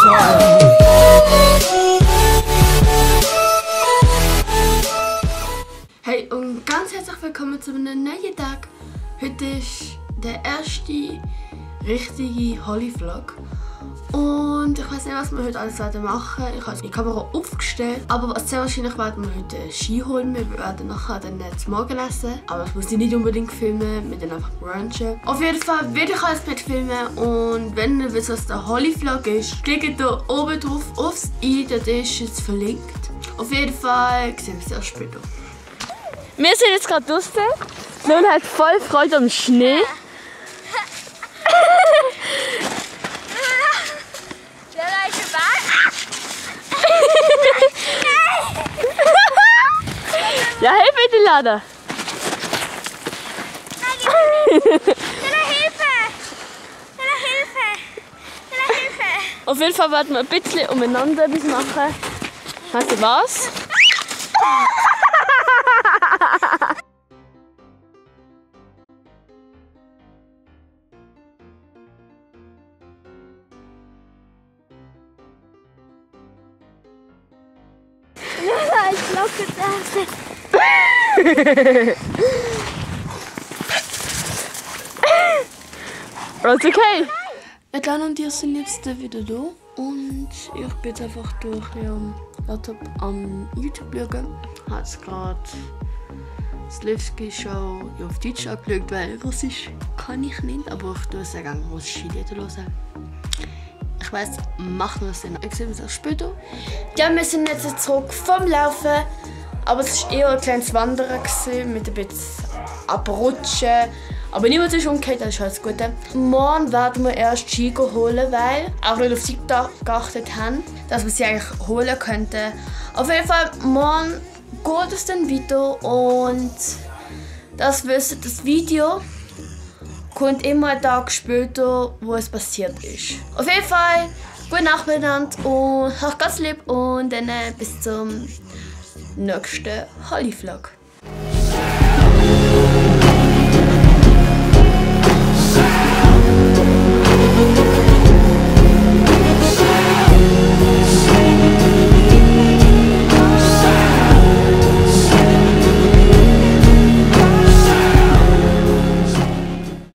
time. Hey und ganz herzlich willkommen zu einem neuen Tag. Heute ist der erste richtige Holly-Vlog. Und ich weiß nicht, was wir heute alles machen werden. Ich habe die Kamera aufgestellt. Aber was sehr wahrscheinlich werden wir heute Ski holen. Wir werden nachher dann zum Morgen essen. Aber ich muss die nicht unbedingt filmen, wir dann einfach brunchen. Auf jeden Fall werde ich alles mitfilmen. Und wenn ihr wisst, was der Holly-Vlog ist, klickt hier oben drauf aufs i, das ist jetzt verlinkt. Auf jeden Fall sehen wir uns erst später. Wir sind jetzt gerade draußen. Nun hat voll Freude am Schnee. Ja, hilf bitte, Lada. Hilfe! Auf jeden Fall werden wir ein bisschen umeinander etwas machen. Weißt du was? Ja, ich glaube das. Alles okay? Edlan und ihr sind jetzt wieder da. Und ich bin jetzt einfach durch am Laptop am YouTube schauen. Ich habe jetzt gerade das Levski-Show auf Deutsch angeschaut, weil Russisch kann ich nicht. Aber ich tue sehr gerne russische Lieder hören. Ich weiss, machen wir es dann. Ich sehe uns auch später. Ja, wir sind jetzt zurück vom Laufen. Aber es war eher ein kleines Wandern mit ein bisschen Abrutschen. Aber niemand ist umgekehrt, das ist alles gut. Morgen werden wir erst Ski holen, weil auch nicht auf sie geachtet haben, dass wir sie eigentlich holen könnten. Auf jeden Fall, morgen geht es dann weiter und das Video kommt immer einen Tag später, wo es passiert ist. Auf jeden Fall, gute Nacht miteinander und habt ganz lieb und dann bis zum nächsten Holly-Vlog.